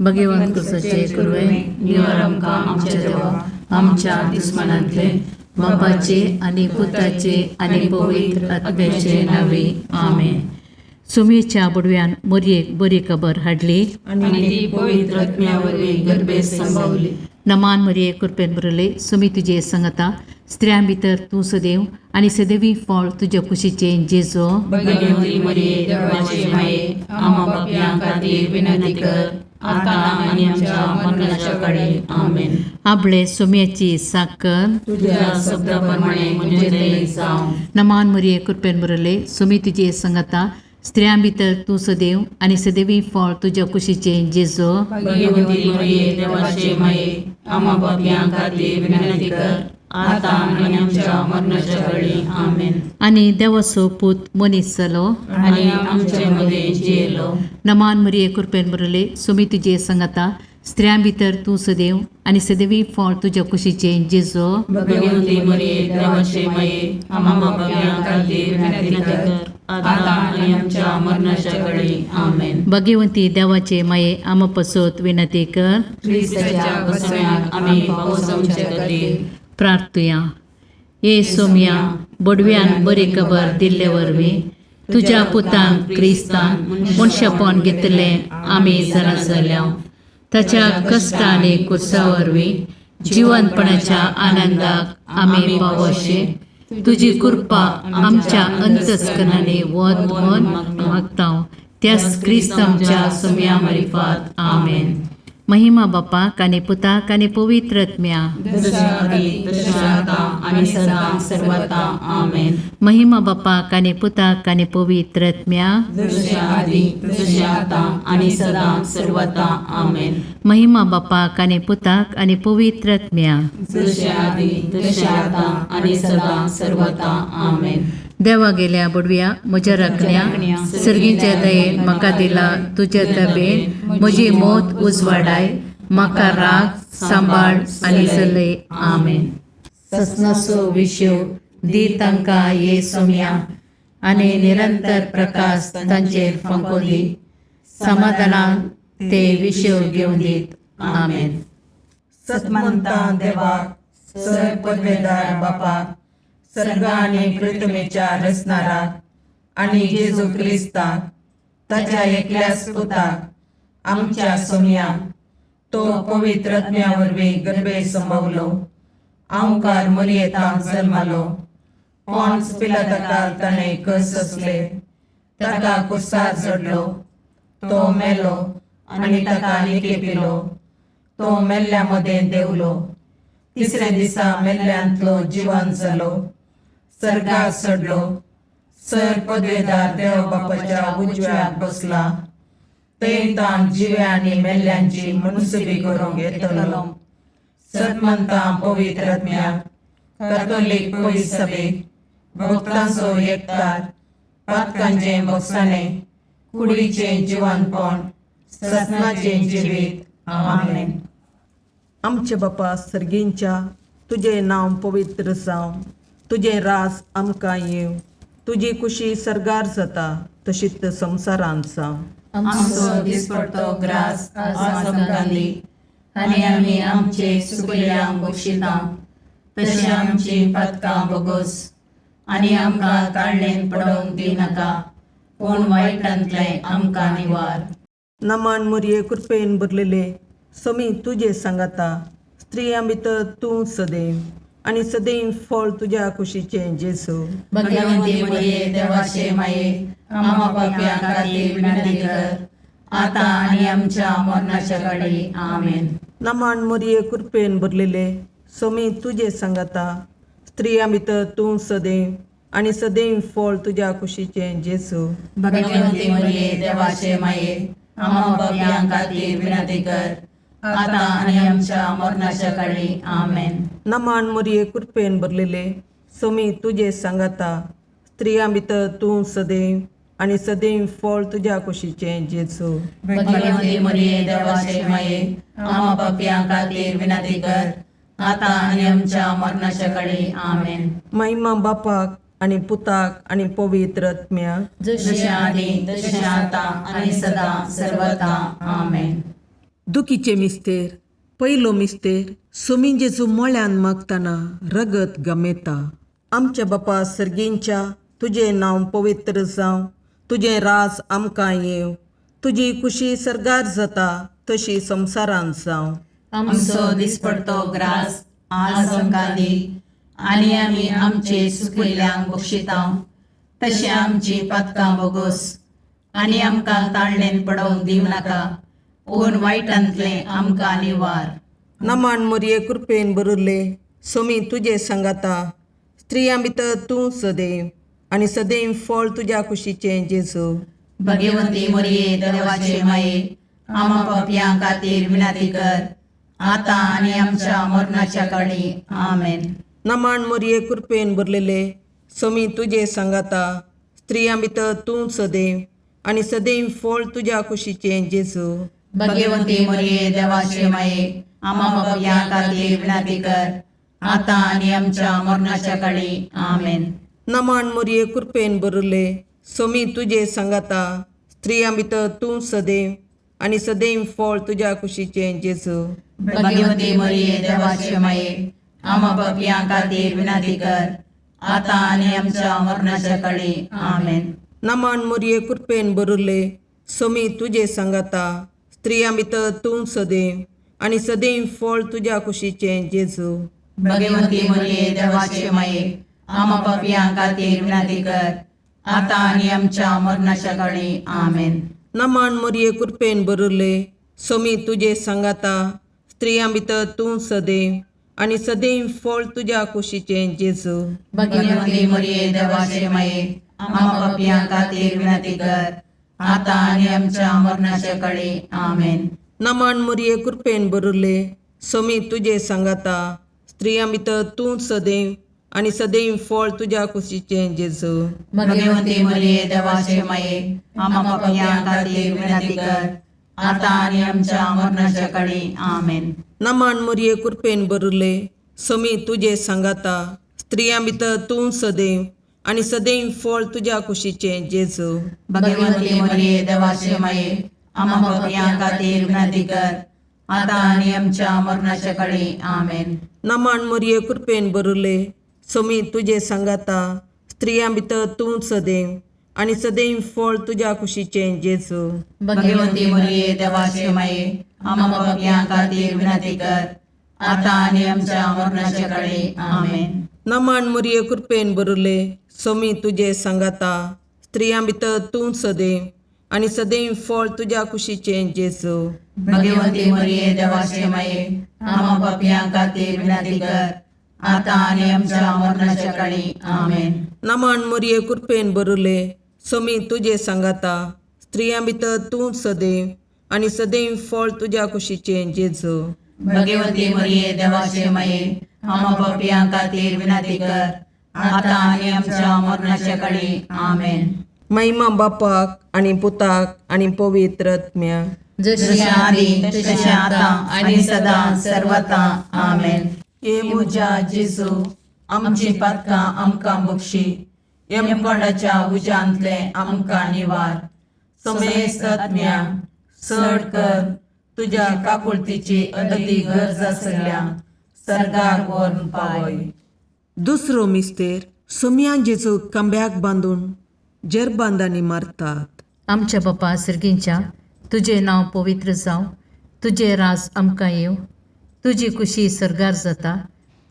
भगवंत कुसाचे कुरवे निवार आमकां आमच्या देवा आमच्या दुस्मानांतले बापाचे आनी पुताचे आनी पवित्र आत्म्याचे नावे आमेन. सुमेच्या बुडव्यान मोरयेक बरी खबर हाडली आनी ती पवित्र आत्म्या वरवीं गर्भेत संभवली. नमान मरिये कृपेन भरले सुमी तुजे संगता स्त्रियां भितर तूं सदैव आनी सदैवी फळ तुज्या कुशीचें जेजो. भगवती मरिये देवाचे माये, आम्हा पापयां खातीर विनंती कर, आतां आनी आमच्या मरणाच्या काळी. आमेन. आपले सुम्याची साकर तुझ्या शब्दा प्रमाणे म्हजें थंय जावं. नमान मरिये कृपेन भरले सुमी तुजे संगता स्त्रियां भितर तूं सदैव आनी सदैवी फळ तुज्या कुशीचें जेजो. भगवती मरिये देवाचे माये, आम्हा पापयां खातीर विनंती कर, आतां आनी आमच्या मरणाच्या काळी. आमेन. आनी देवाचो पूत मनीस जालो आनी आमचे मदें जियेलो. नमान मरिये कृपेन भरले सुमी तुजे संगता स्त्रियां भितर तूं सदैव आनी सदैवी फळ तुज्या कुशीचें जेजो. भगवती मरिये देवाचे माये, आम्हा पापयां खातीर विनंती कर, आतां आनी आमच्या मरणाच्या काळी. आमेन. भगवंती देवाचे माये आमा पसत विनंती कर. क्रिस्ताच्या बसम्याक आमी पावसांचे खातीर. प्रार्थुया. ये सोम्या बोडव्यान बरी खबर दिल्ले वरवीं तुज्या पुतान क्रिस्तान मनशापण घेतलें आमी जाणा जाल्या. ताच्या कश्ट आनी कुर्सा वरवीं जिवनपणाच्या आनंदाक आमी पावोशे तुजी कृपा आमच्या अंतस्करणांनी वत म्हण मागता त्याच क्रिस्त आमच्या सोम्या मारिफात. आमेन. महिमा बापाक आनी पुताक आनी पवित्र आत्म्या. जशा आदी तशें आतां आनी सदां सर्वता. आमेन. महिमा बापाक आनी पुताक आनी पवित्र आत्म्या. जशें आदी तशें आतां आनी सदां सर्वता. आमेन. महिमा बापाक आनी पुताक आनी पवित्र आत्म्या. जशें आदी तशें आतां आनी सदां सर्वता. आमेन. देवा गेल्या बुडव्या म्हज्या राखण्या सर्गीच्या दयेन म्हाका दिला तुज्या तबेन म्हजी मोत उजवाडाय म्हाका राग सांबाळ आनी चलय. आमेन. ससनाचो विशेव दी तांकां ये सोम्या आनी निरंतर प्रकाश तांचेर फांको दी समाधानान ते विशेव घेवन दीत. आमेन. सतमंता देवाक सर पदवेदार बापाक सर्ग आनी पृथ्वीच्या रचणाराक आनी जेजू क्रिस्ताक ताच्या एकल्याच पुताक आमच्या सोमयाक तो पवित्र आत्म्या वरवीं गर्भे संभवलो आंवकार मरियेतांत जल्मालो पॉन्स पिलाताकाल ताणें कस सोंसले ताका कुर्सार चडलो तो मेलो आनी ताका निकेपिलो तो मेल्ल्या मदें देंवलो तिसऱ्या दिसा मेल्ल्यांतलो जिवन जालो सर्गार चडलो सर पदवेदार देव बापाच्या उजव्याक बसला थंय ताण जिव्या आनी मेल्ल्यांची मुनसुबी करूंक येतलो. सतमंता पवित्र आत्म्याक कातोलीक पवित्र सभेक भक्तांचो एकतार पातकांचें भोगसाणें कुडीचें जिवनपण ससनाचें जिवीत. आमेन. आमचे बापा सर्गींच्या तुजें नांव पवित्र जावं तुजें राज आमकां येवं तुजी कुशी सर्गार जाता तशीच संवसारांत जावं. आमचो दिसपडतो ग्रास आज आमकां दी आनी आमी आमचे सुकल्यांक बक्षिता तशें आमची पातकां बोगोस आनी आमकां ताळणेन पडोवंक दिनाका पूण वायटांतलें आमकां निवार. नमान मुरये कृपेन भरलेले समी तुजे सांगाता स्त्रियां भितर तूं सदैव आनी सदैव फळ तुज्या कुशीचें जेजू. भगवंती मरिये देवाचे माये, आम्हा पापयां खातीर विनंती कर, आतां आनी आमच्या मरणाच्या काळी. आमेन. नमान मुरये कृपेन भरलेले समी तुजे सांगाता स्त्रियां भितर तूं सदैव आनी सदैव फळ तुज्या कुशीचें जेजू. भगवंती मरिये देवाचे माये, आम्हा पापयां खातीर विनंती कर, आतां आनी आमच्या मरणाच्या काळी. आमेन. नमान मुरये कृपेन भरलेले समी तुजे सांगाता स्त्रियां भितर तूं सदैव आनी सदैव फळ तुज्या कुशीचें जेजू. भगवंती मरिये देवाचे माये, आम्हा पापयां खातीर विनंती कर, आतां आनी आमच्या मरणाच्या काळी. आमेन. महिमा बापाक आनी पुताक आनी पवित्र आत्म्याक. जशें आदी तशें आतां आनी सदां सर्वता. आमेन. दुखीचे मिस्तेर पयलो मिस्तेर सोमी जेजू मळ्यान मागतना रगत गमेता. आमच्या बापा सर्गींच्या तुजें नांव पवित्र जावं, तुजें राज आमकां येवं, तुजी खुशी सर्गार जाता तशी संवसारांत जावं. आमचो दिसपडतो ग्रास आज आमकां दी आनी आमी आमचे सुकिल्ल्यांक बक्षितांव तशें आमची पातकां बोगोस आनी आमकां ताळणेन पडोवंक दिवं नाका पूण वायटांतलें आमकां निवार. नमान मोरये कृपेन भरिल्ले सोमी तुजे सांगाता, स्त्रियां भितर तूं सदैव आनी सदैव फळ तुज्या कुशीचें जेजू. भगवती मोरये देवाचे माये आमा पापयां खातीर विनंती कर आतां आनी आमच्या मरणाच्या काळी. आमेन. नमान मोरये कृपेन भरलेले सोमी तुजे सांगाता, स्त्रियां भितर तूं सदैव आनी सदैव फळ तुज्या कुशीचें जेजू. भगवती मोरये देवाचे माये आमा पापयां खातीर विनंती कर आतां आनी आमच्या मरणाच्या काळी. आमेन. नमान मोरये कृपेन भरिल्ले सोमी तुजे सांगाता, स्त्रियां भितर तूं सदैव आनी सदैव फळ तुज्या कुशीचें जेजू. भगवती मोरये देवाचे माये आमा पापयां खातीर विनंती कर आतां आनी आमच्या मरणाच्या काळी. आमेन. नमान मोरये कृपेन भरिल्ले सोमी तुजे सांगाता, स्त्रियां भितर तूं सदैव आनी सदैव फळ तुज्या कुशीचें जेजू. भगवती मोरये देवाचे माये आमा पापयां खातीर विनंती कर आतां आनी आमच्या मरणाच्या काळी. आमेन. नमान मोरये कृपेन भरिल्ले सोमी तुजे सांगाता, स्त्रियां भितर तूं सदैव आनी सदैव फळ तुज्या कुशीचें जेजू. भगवती मोरये देवाचे माये आमा पापयां खातीर विनंती कर आतां आनी आमच्या मरणाच्या काळी. आमेन. नमान मोरये कृपेन भरिल्ले सोमी तुजे सांगाता, स्त्रियां भितर तूं सदैव आनी सदैव फळ तुज्या कुशीचें जेजू. भगवती मोरये देवाचे माये आमा पापयां खातीर विनंती कर आतां आनी आमच्या मरणाच्या काळी. आमेन. नमान मोरये कृपेन भरिल्ले सोमी तुजे सांगाता, स्त्रियां भितर तूं सदैव आनी सदैव फळ तुज्या कुशीचें जेजू. भगवती मोरये देवाचे माये आमा पापयां खातीर विनंती कर आतां आनी आमच्या मरणाच्या काळी. आमेन. नमान मोरये कृपेन भरिल्ले सोमी तुजे सांगाता, स्त्रियां भितर तूं सदैव आनी सदैव फळ तुज्या कुशीचें जेजू. भगवती मोरये देवाचे माये आमा पापयां खातीर विनंती कर आतां आनी आमच्या मरणाच्या काळी. आमेन. नमान मोरये कृपेन भरिल्ले सोमी तुजे सांगाता, स्त्रियां भितर तूं सदैव आनी सदैव फळ तुज्या कुशीचें जेजू. भगवती मोरये देवाचे माये आमा पापयां खातीर विनंती कर आतां आनी आमच्या मरणाच्या काळी. आमेन. नमान मोरये कृपेन भरिल्ले सोमी तुजे सांगाता, स्त्रियां भितर तूं सदैव आनी सदैव फळ तुज्या कुशीचें जेजू. भगवती मोरये देवाचे माये आमा पापयां खातीर विनंती कर आतां आनी आमच्या मरणाच्या काळी. आमेन. महिमा बापाक आनी पुताक आनी पवित्र आत्म्याक. जशी जशें आदी तशें आतां आनी सदां सर्वता. आमेन. हे म्हज्या जेजू आमची पातकां आमकां बक्षी, यमकोंडाच्या उज्यांतलें आमकां निवार, समेस्त आत्म्या चड कर तुज्या काकुळतीची अदती गरज आसल्या सर्गाक व्हरून पावय. दुसरो मिस्तेर सोमयान जेजू खांब्याक बांदून जेरबांदांनी मारतात. आमच्या बापा सर्गींच्या तुजें नांव पवित्र जावं, तुजें राज आमकां येवं, तुजी खुशी सर्गार जाता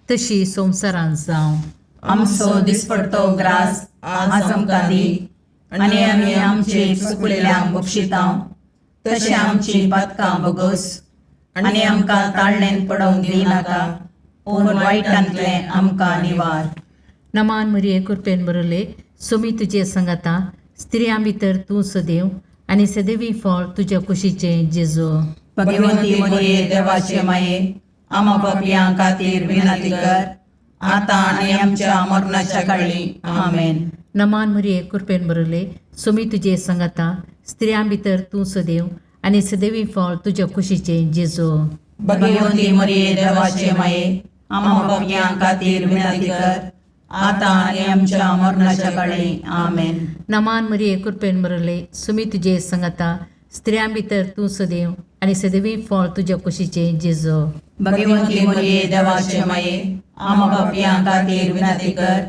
तशी संवसारांत जावं. आमचो दिसपडतो ग्रास आज आमकां दी आनी आमी आमचे चुकलेल्यांक बक्षितांव तशें आमची पातकां बोगोस आनी आमकां ताळणेन पडोवंक दिवं नाका पूण वायटांतलें आमकां निवार. नमान मरिये कृपेन भरले सोमी तुजे संगाता, स्त्रियां भितर तूं सदैव आनी सदैवी फळ तुज्या कुशीचें जेजू. भगवती मोरये देवाचे माये आमा पापयां खातीर विनंती कर आतां आनी आमच्या मरणाच्या काळी. आमेन. नमान मरिये कृपेन भरले सोमी तुजे संगाता, स्त्रियां भितर तूं सदैव आनी सदैवी फळ तुज्या कुशीचें जेजू. भगवती मोरये देवाचे माये आमा पापयां खातीर विनंती कर आतां आनी आमच्या मरणाच्या काळी. आमेन. नमान मरिये कृपेन भरले सुमी तुजे संगाता, स्त्रियां भितर तूं सदैव आनी सदवी फळ तुज्या कुशीचें जेजो. भगवंती मरिये देवाचे माये, आमा पापयां खातीर विनंती कर,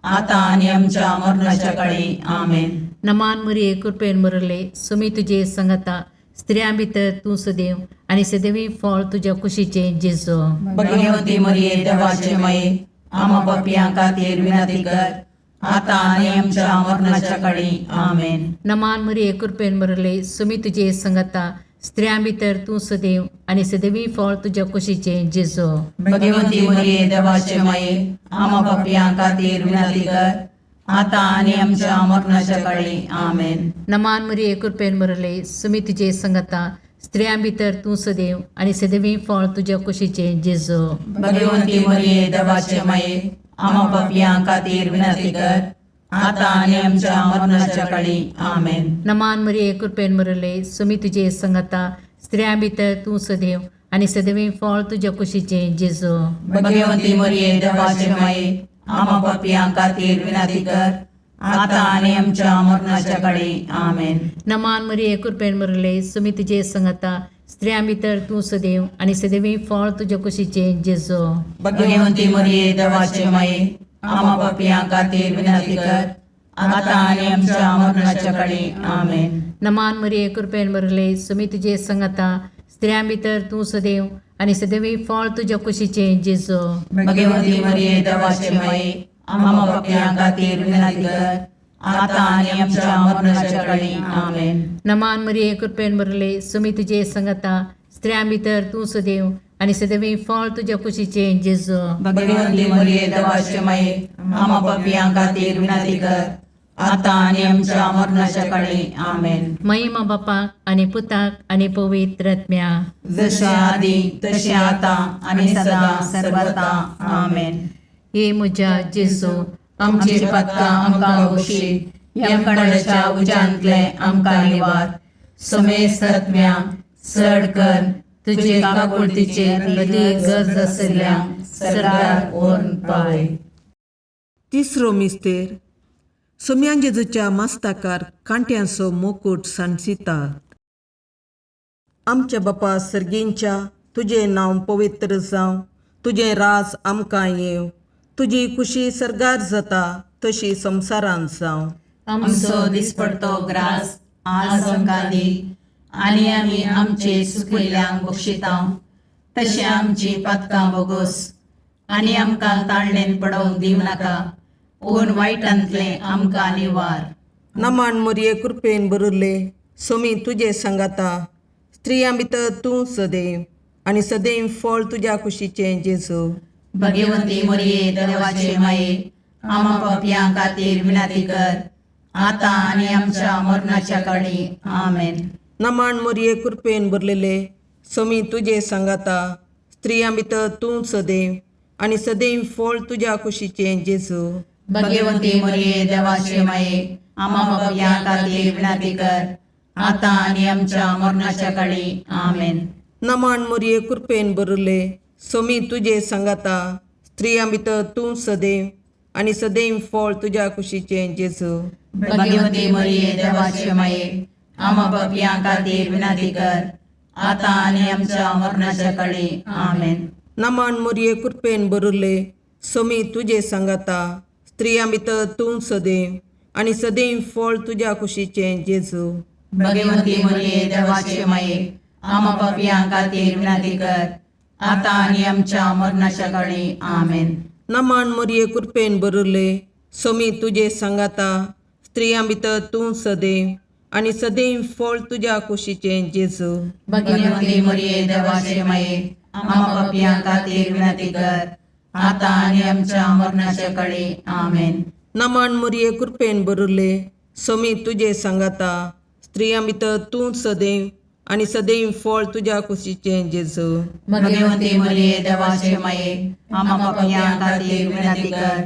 आतां आनी आमच्या मरणाच्या काळी. आमेन. नमान मरिये, कृपेन भरले, सुमी तुजे संगता, स्त्रियां भितर तूं सदैव आनी सदैवी फळ तुज्या कुशीचें जेजो. भगवंती मरिये देवाचे माये, आमा पापयां खातीर विनंती कर, आतां आनी आमच्या मरणाच्या काळी. आमेन. नमान मरिये, कृपेन भरले, सुमी तुजे संगता, स्त्रियां भितर तूं सदैव आनी सदैवी फळ तुज्या कुशीचें जेजो. भगवंती मरिये देवाचे माये, आमा पापयां खातीर विनंती कर, आतां आनी आमच्या मरणाच्या काळी. आमेन. नमान मरिये, कृपेन भरले, सुमी तुजे संगता, स्त्रियां भितर तूं सदैव आनी सदैवी फळ तुज्या कुशीचें जेजो. भगवंती मरिये देवाचे माये, आमा पापयां खातीर विनंती कर, आतां आनी आमच्या मरणाच्या काळी. आमेन. नमान मरिये, कृपेन भरले, सुमी तुजे संगता, स्त्रियां भितर तूं सदैव आनी सदैवी फळ तुज्या कुशीचें जेजो. भगवंती मरिये देवाचे माये, आमा पापयां खातीर विनंती कर, आतां आनी आमच्या मरणाच्या काळी. आमेन. नमान मरिये, कृपेन भरले, सुमी तुजे संगता, स्त्रियां भितर तूं सदैव आनी सदैवी फळ तुज्या कुशीचें जेजो. भगवंती मरिये देवाचे माये, आमा पापयां खातीर विनंती कर, आतां आनी आमच्या मरणाच्या काळी. आमेन. नमान मरिये, कृपेन भरले, सुमी तुजे संगता, स्त्रियां भितर तूं सदैव आनी सदैवी फळ तुज्या कुशीचें जेजो. भगवंती मरिये देवाचे माये, आमा पापयां खातीर विनंती कर, आतां आनी आमच्या मरणाच्या काळी. आमेन. नमान मरिये, कृपेन भरले, सुमी तुजे संगता, स्त्रियां भितर तूं सदैव आनी सदैवी फळ तुज्या कुशीचें जेजो. भगवंती मरिये देवाचे माये, आमा पापयां खातीर विनंती कर, आतां आनी आमच्या मरणाच्या काळी. आमेन. महिमा बापाक आनी पुताक आनी पवित्र आत्म्या. जशे आदी तशें आतां आनी सदां सर्वता. आमेन. हे म्हज्या जेजू, आमची पातकां आमकां बक्षी, यमकणाच्या उज्यांतले आमकां निवार, समेस्त आत्म्या चड कर तुजे काकुळतीचेर अदीक गरज आशिल्ल्या सरकार व्हरून पावय. तिसरो मिस्तेर. सोम्यान जेजूच्या मस्ताकार कांट्यांचो मुकूट सांडसितात. आमच्या बापा सर्गींच्या, तुजें नांव पवित्र जावं, तुजें राज आमकां येवं, तुजी खुशी सर्गार जाता तशी संवसारांत जावं. आमचो दिसपडतो ग्रास आज आमकां दी, आनी आमी आमचे सुकिल्ल्यांक बक्षिता तशें आमची पातकां बोगोस, आनी आमकां ताळणेन पडोवंक दिवं नाका, पूण वायटांतलें आमकां निवार. नमान मोरये, कृपेन भरिल्ले, सोमी तुजे सांगाता, स्त्रियां भितर तूं सदैव आनी सदैव फळ तुज्या कुशीचें जेजू. भगवंती मरिये देवाचे माये, आमा पापयां खातीर विनंती कर, आतां आनी आमच्या मरणाच्या काळी. आमेन. नमान मोरये, कृपेन भरलेले, सोमी तुजे सांगाता, स्त्रियां भितर तूं सदैव आनी सदैव फळ तुज्या कुशीचें जेजू. भगवंती मरिये देवाचे माये, आमा पापयां खातीर विनंती कर, आतां आनी आमच्या मरणाच्या काळी. आमेन. नमान मोरये, कृपेन भरिल्ले, सोमी तुजे सांगाता, स्त्रियां भितर तूं सदैव आनी सदैव फळ तुज्या कुशीचें जेजू. भगवंती मरिये देवाचे माये, आमा पापयां खातीर विनंती कर, आतां आनी आमच्या मरणाच्या काळी. आमेन. नमान मोरये, कृपेन भरिल्ले, सोमी तुजे सांगाता, स्त्रियां भितर तूं सदैव आनी सदैव फळ तुज्या कुशीचें जेजू. भगवंती मरिये देवाचे माये, आमा पापयां खातीर विनंती कर, आतां आनी आमच्या मरणाच्या काळी. आमेन. नमान मोरये, कृपेन भरिल्ले, सोमी तुजे सांगाता, स्त्रियां भितर तूं सदैव आनी सदैव फळ तुज्या कुशीचें जेजू. भगवंती मरिये देवाचे माये, आमा पापयां खातीर विनंती कर, आतां आनी आमच्या मरणाच्या काळी. आमेन. नमान मोरये, कृपेन भरिल्ले, सोमी तुजे सांगाता, स्त्रियां भितर तूं सदैव आनी सदैव फळ तुज्या कुशीचें जेजू. भगवंती मरिये देवाचे माये, आमा पापयां खातीर विनंती कर,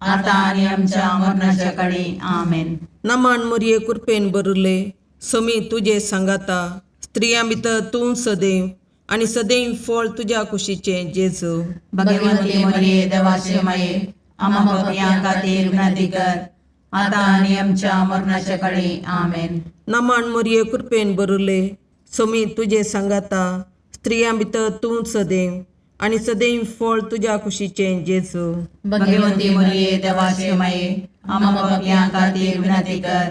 आतां आनी आमच्या मरणाच्या काळी. आमेन. नमान मोरये, कृपेन भरिल्ले, सोमी तुजे सांगाता, स्त्रियां भितर तूं सदैव आनी सदैव फळ तुज्या कुशीचें जेजू. भगवंती मरिये देवाचे माये, आमा पापयां खातीर विनंती कर, आतां आनी आमच्या मरणाच्या काळी. आमेन. नमान मोरये, कृपेन भरिल्ले, सोमी तुजे सांगाता स्त्रियां भितर तूं सदैव आनी सदैव फळ तुज्या कुशीचें जेजू. भगवती मरिये देवाचे माये, आम्हा पापयां खातीर विनंती कर,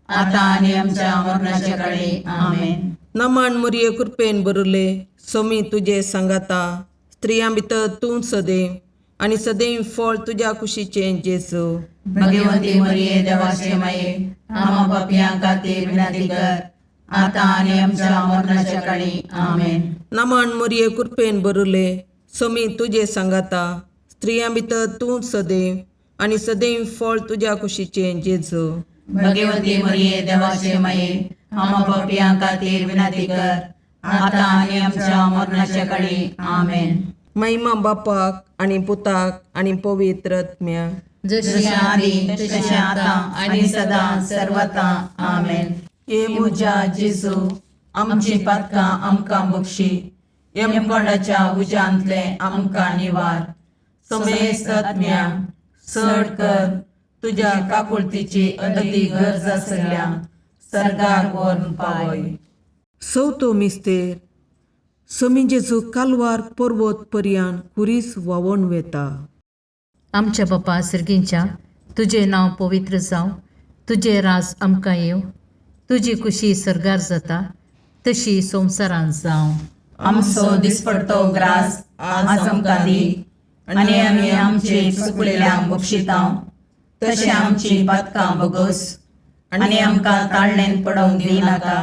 आता आनी आमच्या मरणाच्या काळी. आमेन. नमन मुरये कृपेन बरुले सोमी तुजे सांगाता स्त्रियां भितर तूं सदैव आनी सदैव फळ तुज्या कुशीचें जेजू. भगवती मरिये देवाचे माये, आम्हा पापयां खातीर विनंती कर, आता आनी आमच्या मरणाच्या काळी. आमेन. नमन मुरये कृपेन बरुले सोमी तुजे सांगाता स्त्रियां भितर तूं सदैव आनी सदैव फळ तुज्या कुशीचें जेजू. भगवती मरिये देवाचे माये, आम्हा पापयां खातीर विनंती कर, आता आनी आमच्या मरणाच्या काळी. आमेन. महिमा बापाक आनी पुताक आनी पवित्र आत्म्याक. जशी जशें आदी तशें आतां आनी सदां सर्वता. आमेन. हे म्हज्या जेजू, आमची पातकां आमकां बक्षी, यमकोंडाच्या उज्यांतले आमकां निवार, समेस्त आत्म्या चड कर तुज्या काकुळतीची अदी गरज आसल्या सर्गार व्हरून पावय. चवथो मिस्तेर. सोमी जेजू कालवार पर्वत पर्यान खुरीस व्हांवोन वेता. आमच्या बापा सर्गींच्या, तुजें नांव पवित्र जावं, तुजें राज आमकां येवं, तुजी कुशी सर्गार जाता तशी संवसारांत जावं. आमचो दिसपडतो ग्रास आज आमकां दी, आनी आमी आमचे चुकलेल्यांक बक्षितां तशें आमची पातकां बगस, आनी आमकां ताळणेन पडोवंक दिनाका,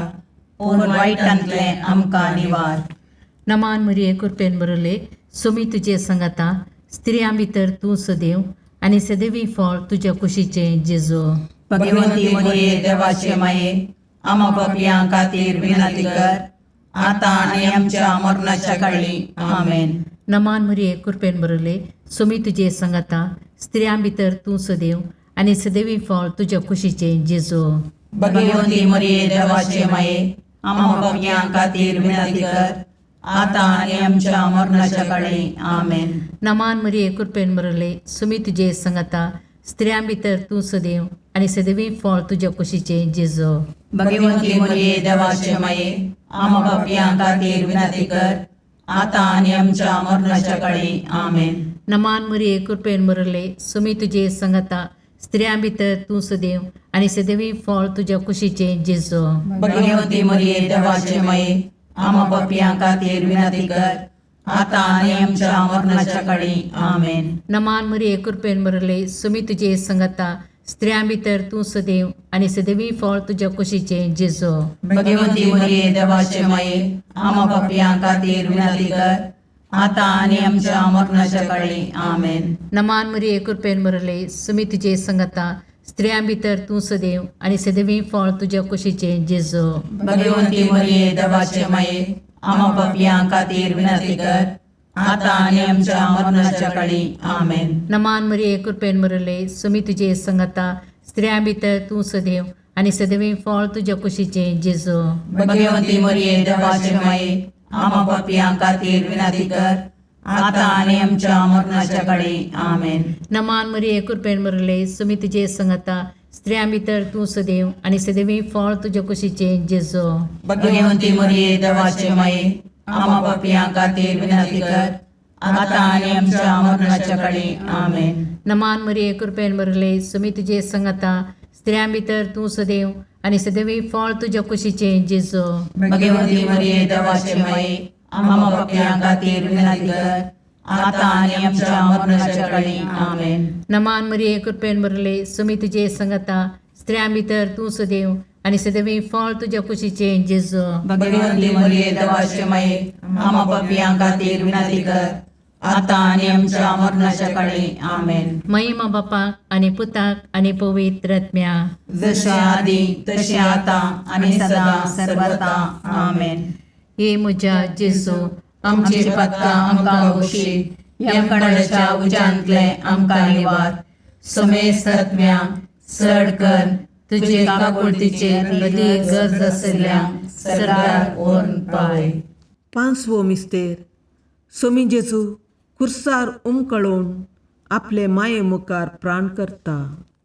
पूण वायटांतलें आमकां निवार. नमान मरिये कृपेन बरले सोमी तुजे सांगाता, स्त्रियां भितर तूं सदैव आनी सदैवी फळ तुज्या कुशीचें जेजू. भगवती मरिये देवाचे माये, आमा पापयां खातीर विनंती कर, आतां आनी आमच्या मरणाच्या काळी. आमेन. नमान मरिये कृपेन बरले सोमी तुजे सांगाता, स्त्रियां भितर तूं सदैव आनी सदैवी फळ तुज्या कुशीचें जेजू. भगवती मरिये देवाचे माये, आमा पापयां खातीर विनंती कर, आतां आनी आमच्या मरणाच्या काळी. आमेन. नमान मरिये कृपेन बरले सुमी तुजे सांगाता, स्त्रियां भितर तूं सदैव आनी सदैवी फळ तुज्या कुशीचें जेजू. भगवती मरिये देवाचे माये, आमा पापयां खातीर विनंती कर, आतां आनी आमच्या मरणाच्या काळी. आमेन. नमान मरिये कृपेन बरले सुमी तुजे सांगाता, स्त्रियां भितर तूं सदैव आनी सदैवी फळ तुज्या कुशीचें जेजू. भगवती मरिये देवाचे माये, आमा पापयां खातीर विनंती कर, आतां आनी आमच्या मरणाच्या काळी. आमेन. नमान मरिये कृपेन बरले सुमी तुजे सांगाता, स्त्रियां भितर तूं सदैव आनी सदैवी फळ तुज्या कुशीचें जेजू. भगवती मरिये देवाचे माये, आमा पापयां खातीर विनंती कर, आतां आनी आमच्या मरणाच्या काळी. आमेन. नमान मरिये कृपेन बरले सुमी तुजे सांगाता, स्त्रियां भितर तूं सदैव आनी सदैवी फळ तुज्या कुशीचें जेजू. भगवती मरिये देवाचे माये, आमा पापयां खातीर विनंती कर, आतां आनी आमच्या मरणाच्या काळी. आमेन. नमान मरिये कृपेन बरले सुमी तुजे सांगाता, स्त्रियां भितर तूं सदैव आनी सदैवी फळ तुज्या कुशीचें जेजू. भगवती मरिये देवाचे माये, आमा पापयां खातीर विनंती कर, आतां आनी आमच्या मरणाच्या काळी. आमेन. नमान मरिये कृपेन बरले सुमी तुजे सांगाता, स्त्रियां भितर तूं सदैव आनी सदैवी फळ तुज्या कुशीचें जेजू. भगवती मरिये देवाचे माये, आमा पापयां खातीर विनंती कर, आतां आनी आमच्या मरणाच्या काळी. आमेन. नमान मरिये कृपेन बरले सुमी तुजे सांगाता, स्त्रियां भितर तूं सदैव आनी सदैवी फळ तुज्या कुशीचें जेजू. भगवती मरिये देवाचे माये, आमा पापयां खातीर विनंती कर, आतां आनी आमच्या मरणाच्या काळी. आमेन. नमान मरिये कृपेन बरले सुमी तुजे सांगाता, स्त्रियां भितर तूं सदैव आनी सदैवी फळ तुज्या कुशीचें जेजू. भगवती मरिये देवाचे माये, आमा पापयां खातीर विनंती कर, आतां आनी आमच्या मरणाच्या काळी. आमेन. महिमा बापाक आनी पुताक आनी पवित्र आत्म्या. जशें आदी तशें आतां आनी सदां सर्वता. आमेन. हे म्हज्या जेजू, आमची पातकां आमकां बक्षी, यमकंडाच्या उज्यांतले आमकां निवार, समेस्त आत्म्या चड कर तुजे काकुळतीचे अदी गरज आशिल्ल्या सरकार व्हरून पावय. पांचवो मिस्तेर. सोमी जेजू खुर्सार उमकळून आपले माये मुखार प्राण करता.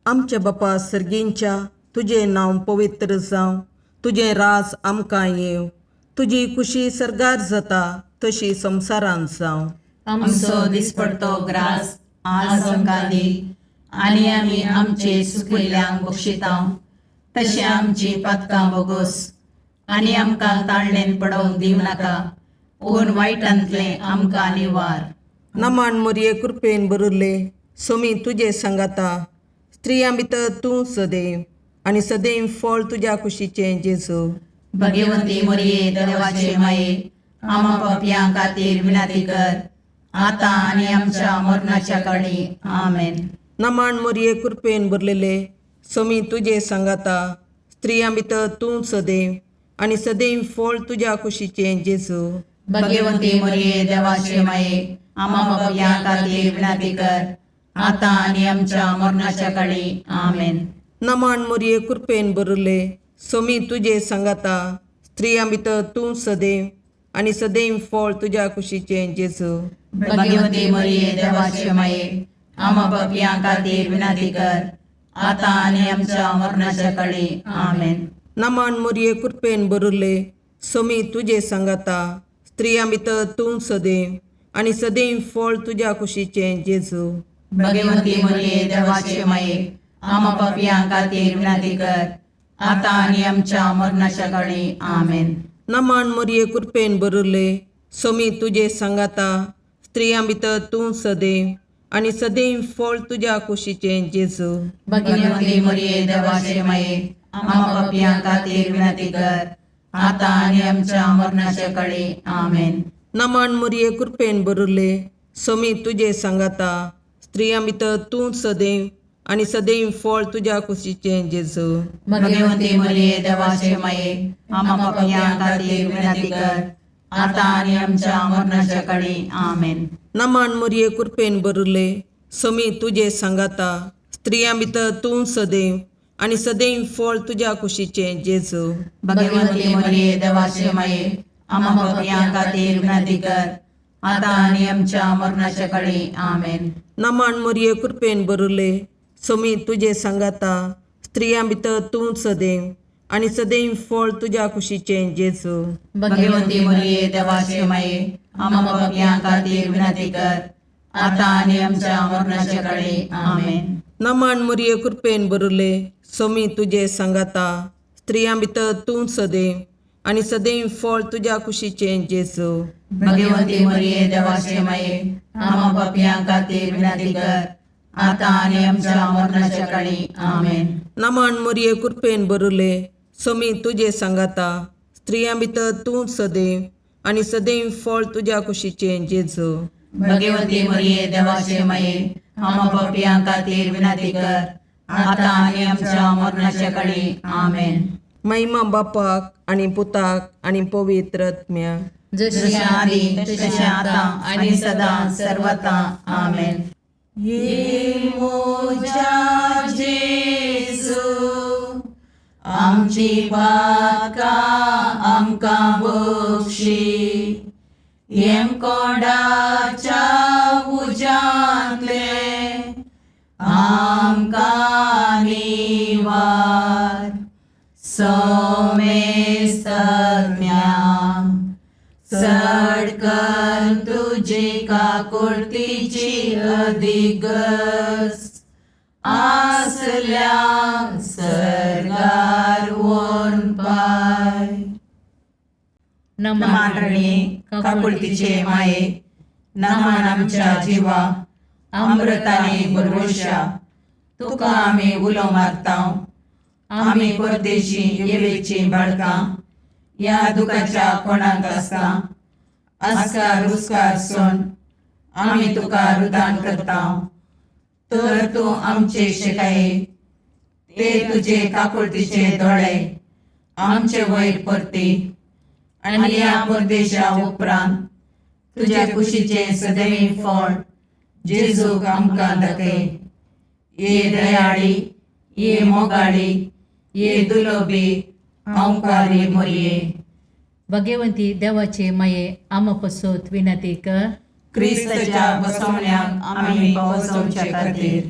आमच्या बापा सर्गींच्या, तुजें नांव पवित्र जावं, तुजें राज आमकां येवं, तुजी कुशी सर्गार जाता तशी संवसारांत जावं. आमचो दिसपडतो ग्रास आज आमकां दी आनी आमी आमचे सुकिल्ल्यांक बक्षिता तशें आमची पातकां बोगोस आनी आमकां ताळणेन पडोवंक दिवं नाका, पूण वायटांतलें आमकां निवार. नमन मोरये, कृपेन भरिल्ले, सोमी तुजे सांगाता. स्त्रियां भितर तूं सदैव आनी सदैव फळ तुज्या कुशीचें जेजू. भगवंती मोरये, देवाचे माये, आमा पापयां खातीर विनंती कर, आतां आनी आमच्या मरणाच्या काळी. आमेन. नमन मोरये, कृपेन भरलेले, सोमी तुजे सांगाता. स्त्रियां भितर तूं सदैव आनी सदैव फळ तुज्या कुशीचें जेजू. भगवंती मोरये, देवाचे माये, आमा पापयां खातीर विनंती कर, आतां आनी आमच्या मरणाच्या काळी. आमेन. नमन मोरये, कृपेन भरिल्ले, सोमी तुजे सांगाता. स्त्रियां भितर तूं सदैव आनी सदैव फळ तुज्या कुशीचें जेजू. भगवंती मोरये, देवाचे माये, आमा पापयां खातीर विनंती कर, आतां आनी आमच्या मरणाच्या काळी. आमेन. नमन मोरये, कृपेन भरिल्ले, सोमी तुजे सांगाता. स्त्रियां भितर तूं सदैव आनी सदैव फळ तुज्या कुशीचें जेजू. भगवंती मोरये, देवाचे माये, आमा पापयां खातीर विनंती कर, आतां आनी आमच्या मरणाच्या काळी. आमेन. नमन मोरये, कृपेन भरिल्ले, सोमी तुजे सांगाता. स्त्रियां भितर तूं सदैव आनी सदैव फळ तुज्या कुशीचें जेजू. भगवंती मोरये, देवाचे माये, आमा पापयां खातीर विनंती कर, आतां आनी आमच्या मरणाच्या काळी. आमेन. नमन मोरये, कृपेन भरिल्ले, सोमी तुजे सांगाता. स्त्रियां भितर तूं सदैव आनी सदैव फळ तुज्या कुशीचें जेजू. भगवंती मोरये, देवाचे माये, आमा पापयां खातीर विनंती कर, आतां आनी आमच्या मरणाच्या काळी. आमेन. नमन मोरये, कृपेन भरिल्ले, सोमी तुजे सांगाता. स्त्रियां भितर तूं सदैव आनी सदैव फळ तुज्या कुशीचें जेजू. भगवंती मोरये, देवाचे माये, आमा पापयां खातीर विनंती कर, आतां आनी आमच्या मरणाच्या काळी. आमेन. नमन मोरये, कृपेन भरिल्ले, सोमी तुजे सांगाता. स्त्रियां भितर तूं सदैव आनी सदैव फळ तुज्या कुशीचें जेजू. भगवंती मोरये, देवाचे माये, आमा पापयां खातीर विनंती कर, आतां आनी आमच्या मरणाच्या काळी. आमेन. नमन मोरये, कृपेन भरिल्ले, सोमी तुजे सांगाता. स्त्रियां भितर तूं सदैव आनी सदैव फळ तुज्या कुशीचें जेजू. भगवंती मोरये, देवाचे माये, आमा पापयां खातीर विनंती कर, आतां आनी आमच्या मरणाच्या काळी. आमेन. नमन मोरये, कृपेन भरिल्ले, सोमी तुजे सांगाता. स्त्रियां भितर तूं सदैव आनी सदैव फळ तुज्या कुशीचें जेजू. भगवंती मोरये, देवाचे माये, आमा पापयां खातीर विनंती कर, आतां आनी आमच्या मरणाच्या काळी. आमेन. महिमा बापाक आनी पुताक आनी पवित्र आत्म्याक. जशी आदी तशें आतां आनी सदां सर्वता. आमेन. ये मोजा जेजू, आमची पातकां आमकां बक्षी, येमकोंडाच्या उज्यांतले आमकां निवार. सोमेस्तज्ञा, चड कर तुजी काकुळतीची अधिगस आसल्या सर्गार वोन पाय. नमान रणी काकुळतीचे माये, नमान आमच्या जिवा अमृताने भरवशा, तुका आमी उलो मारता. आमी परदेशी येवेची बाळकां ह्या दुखाच्या कोणाक आसता आस्कार उस्कार सोन आमी तुका रुदान करता. तर तूं आमचे शिकाये ते तुजे काकुळतीचे दोळे आमचे वयर परती आनी ह्या परदेशा उपरांत तुज्या कुशीचें सदैव फळ जेजूक आमकां दाखय. ये दयाळी, ये मोगाळी, ये दुलोबी अंकारी मोरये. भगवंती देवाचे माये, आमा पसत विनंती कर. क्रिस्ताच्या बसवण्याक आमी पावसवचे खातीर.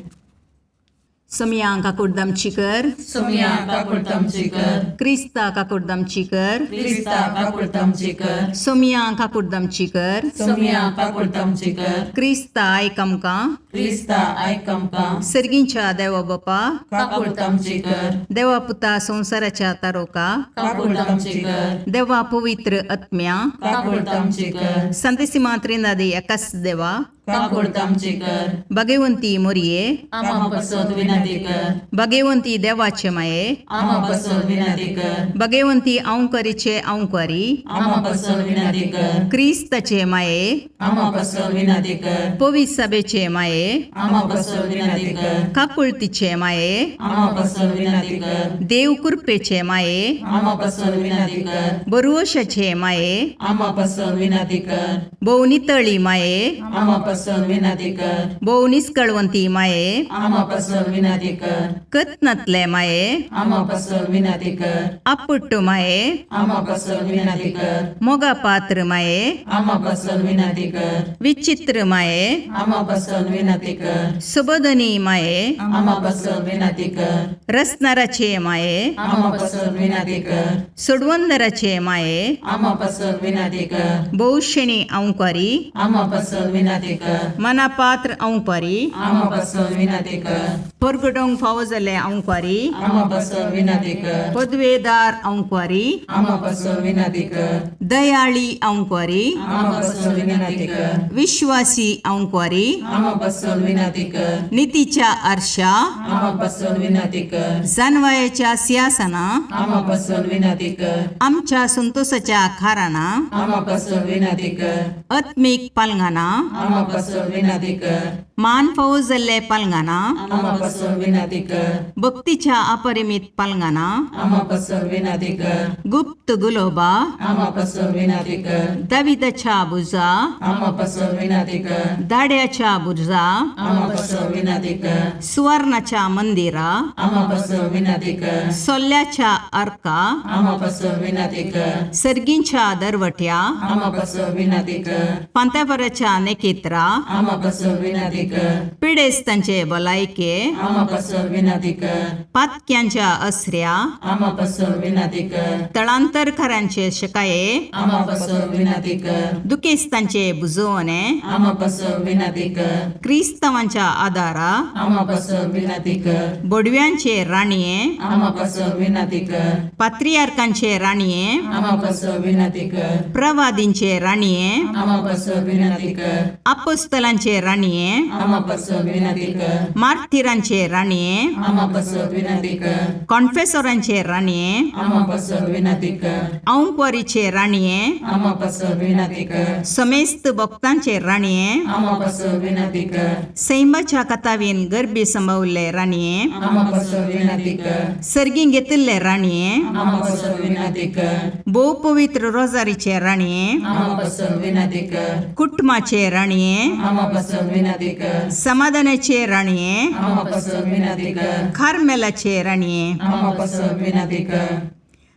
सोमया काकुडदामची कर. सोमया काकुळतामची कर. क्रिस्ता काकुडदामची कर. क्रिस्ता काकुळतामची कर. सोमया काकुडदामची कर. सोमया काकुळतामची कर. क्रिस्ता आयक आमकां. क्रिस्ता आयक आमकां. सर्गींच्या देवा बापा, काकुळतामची कर. देवा पुता संवसाराच्या तारोका, काकुळतामची कर. देवा पवित्र आत्म्या, काकुळतामची कर. संतेसिमा त्रिनादी एकाच देवा, काकुळतामची कर. भगवंती मोरये, आमा पसत विनंती कर. भगवंती देवाचे माये, आमा पसत विनंती कर. भगवंती अंकरीचे अंकरी, आमा पसत विनंती कर. क्रिस्ताचे माये, आमा पसत विनंती कर. पवित्र सभेचे माये, आमा पसत विनंती कर. काकुळतीचे माये, आमा पसत विनंती कर. देव कृपेचे माये, आमा पसत विनंती कर. बरुवशाचे माये, आमा पसत विनंती कर. भोव नितळी माये, आमा पसत विनंती कर. भोव निस्कळवंती माये, आमा पसत विनंती कर. कत्नातले माये, आमा पसत विनंती कर. आपुट्ट माये, आमा पसत विनंती कर. मोगा पात्र माये, आमा पसत विनंती कर. विचित्र माये, आमा पसत विनंती कर. सुबोधनी माये, आमा पसत विनंती कर. रसनाराचे माये, आमा पसत विनंती कर. सोडवंदराचे माये, आमा पसत विनंती कर. भोवशेणी अंकारी, आमा पसत विनंती कर. मनापात्र अंकारी, आमा पसत विनंती कर. परगटोंक फावो जाल्ले अंकारी, आमा पसत विनंती कर. पदवेदार अंकारी, आमा पसत विनंती कर. दयाळी अंकारी, आमा पसत विनंती कर. विश्वासी अंकारी, आमा पसत विनंती कर. नितीच्या आरशा, आमा पसत विनंती कर. जानवायाच्या सिंहासना, आमा पसत विनंती कर. आमच्या संतोषाच्या खाराना, आमा पसत विनंती कर. आत्मीक पालंगाना, आमा पसत विनंती कर. मान फावो जाल्ले पालंगाना, आमा पसत विनंती कर. भक्तीच्या अपरिमित पालंगाना, आमा पसत विनंती कर. गुप्त गुलोबा, आमा पसत विनंती कर. दाविदाच्या बुजा, आमा पसत विनंती कर. दाड्याच्या बुजा, आमा पसत विनंती कर. सुवर्णाच्या मंदिरा, आमा पसत विनंती कर. सोल्ल्याच्या अर्का, आमा पसत विनंती कर. सर्गींच्या दरवट्या, आमा पसत विनंती कर. पांत्यापराच्या नेकेत्रा, आमा पसत विनंती कर. पिडेस्तांचे भलायके, आमा पसत विनंती कर. पातक्यांच्या असऱ्या, आमा पसत विनंती कर. तळांतरकारांचे शकाये, आमा पसत विनंती कर. दुखेस्तांचे बुजवणे, आमा पसत विनंती कर. क्रिस्तांवांच्या आदारा, आमा पसत विनंती कर. बोडव्यांचे राणये, आमा पसत विनंती कर. पात्रियार्कांचे राणये, आमा पसत विनंती कर. प्रवादींचे राणये, आमा पसत विनंती कर. अपोस्तलांचे राणये, आमा पसत विनंती कर. मार्थिरांचे राणये, आमा पसत विनंती कर. कॉन्फेसोरांचे राणये, आमा पसत विनंती कर. औंकवारीचे राणये, आमा पसत विनंती कर. समेस्त भक्तांचे राणये, आमा पसत विनंती कर. सैमाच्या कथावीन गर्भी संभवल्ले राणये, आमा पसत विनंती कर. सर्गीं घेतिल्ले राणये, आमा पसत विनंती कर. भोव पवित्र रोजारीचे राणये, आमा पसत विनंती कर. कुटुंबाचे राणये, आमा पसत विनंती कर. समाधानाचे राणये, आमा पसत विनंती कर. कार्मेलाचे राणये, आमा पसत विनंती कर.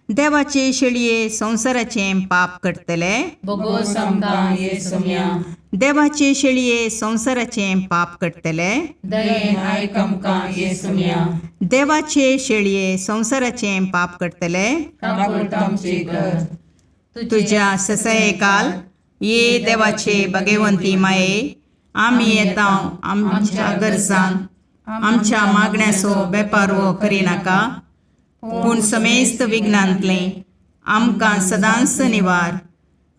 देवाचे शेळये संवसाराचें पाप करतले, बोगोस आमकां ये सोम्या. देवाचे शेळये संवसाराचें पाप करतले, दयेन आयक आमकां ये सोम्या. देवाचे शेळये संवसाराचें पाप करतले, काकुळतामची कर. तुज्या ससयकाल ये देवाचे भगवंती माये, आमी येता आमच्या गरजान आमच्या मागण्याचो बेपारवो करिनाका, पूण समेस्त विघ्नांतलें आमकां सदांच निवार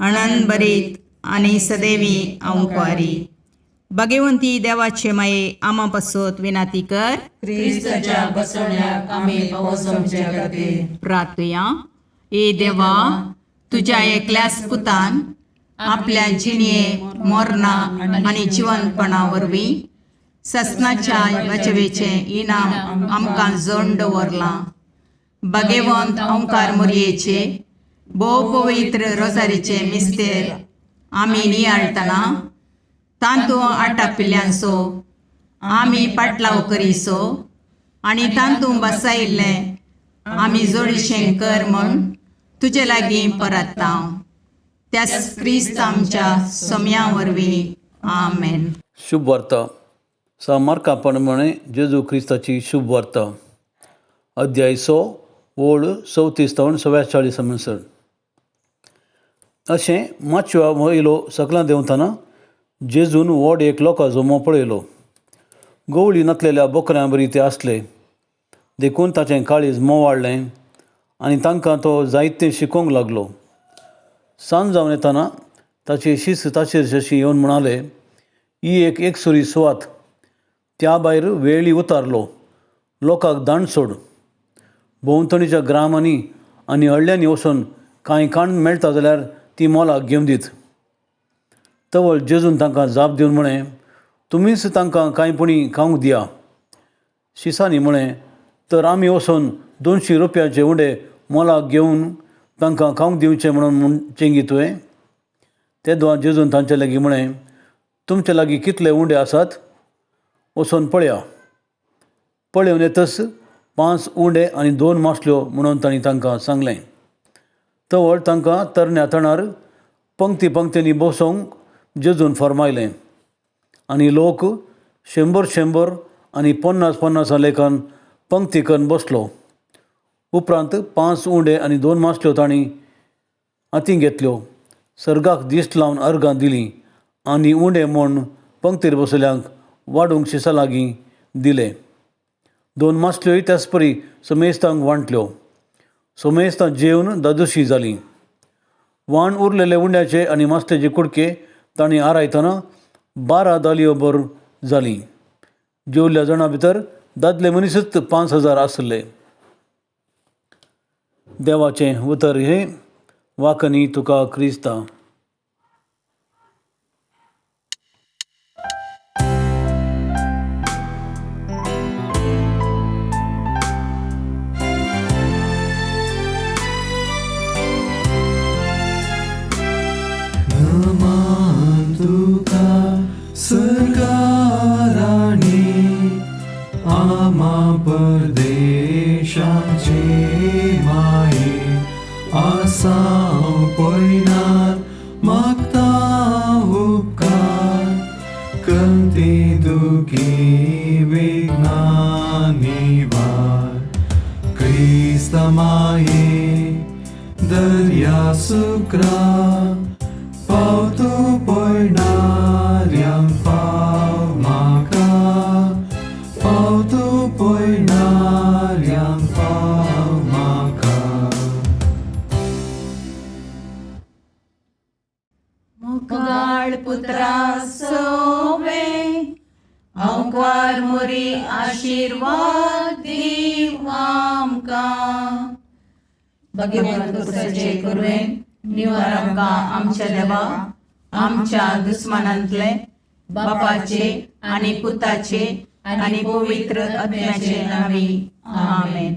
अणन बरीत आनी सदैवी अंकवारी. भगवंती देवाचे माये आमा पासत विनाती कर. क्रिस्ताच्या बसवण्याक आमी पावस आमच्या खातीर. प्रार्थुया. ए देवा, तुज्या एकल्याच पुतान आपल्या जिणये मोरना आनी जिवनपणा वरवीं ससनाच्या बचवेचें इनाम आमकां जोड दवरलां. भगवंत ओंकार मोरयेचे भोव पवित्र रोजारीचे मिस्तेर आमी नियाळटना तांतू आटापिल्ल्यांचो आमी पाटलाव करीसो आनी तांतू बसायिल्लें आमी जोडीशें कर म्हूण तुजे लागीं परत्ता, त्याच क्रिस्त आमच्या सोम्या वरवीं. आमेन. शुभ वार्ता सा मार्का प्रमाणे जेजू क्रिस्ताची शुभ वार्ता, अध्याय 6 ओळ 34 तावन 44 म्हणसर. अशें माचव्या वयलो सकला देंवतना जेजून व्हड एक लोकां जमो पळयलो. गवळी नातलेल्या बोकऱ्यां बरी ते आसले, देखून ताचें काळीज मोवाळ्ळें आनी तांकां तो जायतें शिकोवंक लागलो. सांज जावन येतना ताचे शिस्त ताचेर जशी येवन म्हणाले, ही एक एकसुरी सुवात, त्या भायर वेळी उतारलो, लोकांक दांड सोड. भोंवतणीच्या ग्रामांनी आनी हळ्यांनी वचून कांय काण मेळटा जाल्यार ती मोलाक घेवन दीत. तवळ जेजून तांकां जाप दिवन म्हळें, तुमीच तांकां कांय पुणी खावंक दिया. शिसांनी म्हळें, तर आमी वचून 200 रुपयाचे उंडे मोलाक घेवन तांकां खावंक दिवचें म्हणून चेंगी तुवें? तेदों जेजून तांचे लागीं म्हळें, तुमचे लागीं कितले उंडे आसात, वचून पळया. पळोवन येतच 5 उंडे आनी 2 मासल्यो म्हणून तांणी तांकां सांगलें. तवळ तांकां तरण्या तणार पंक्ती पंक्तींनी बसोवंक जेजून फर्मायलें आनी लोक 100 100 आनी 50 50 लेखान पंक्ती करून बसलो. उपरांत 5 उंडे आनी 2 मासल्यो तांणी हातीं घेतल्यो, सर्गाक दिश्ट लावन अर्गां दिलीं आनी उंडे म्हूण पंक्तीर बसल्यांक वाडूंक शिसा लागीं दिले. 2 मासल्योय त्याच परी समेस्तांक वांटल्यो. समेस्तां जेवन दादोशी जालीं. वाण उरलेले उंड्याचे आनी मासल्याचे कुडके तांणी आरायतना 12 दालयो भर जालीं. जेवल्ल्या जाणां भितर दादले मनीसच 5000 आसले. देवाचें उतर हें. वाकनी तुका क्रिस्ता. नमन तुका सर्गाराणी, आमा परदेशाचे माये, आसाव पयनार मागता उपकार, कंती दुखी विघ्ना निवार. क्रिस्त माये दर्या सुक्रा, पावतो पयणाऱ्यांक पाव म्हाका, पावतो पयणाऱ्यांक पाव म्हाका. मोगाळ पुत्रा सोवे, अंकार मोरी आशिर्वाद दीव आमकां. भगवंत सजे करुवेन निवार आमकां आमच्या देवा, आमच्या दुस्मानांतले बापाचे आनी पुताचे आनी पवित्र आत्म्याचे नांवी. आमेन.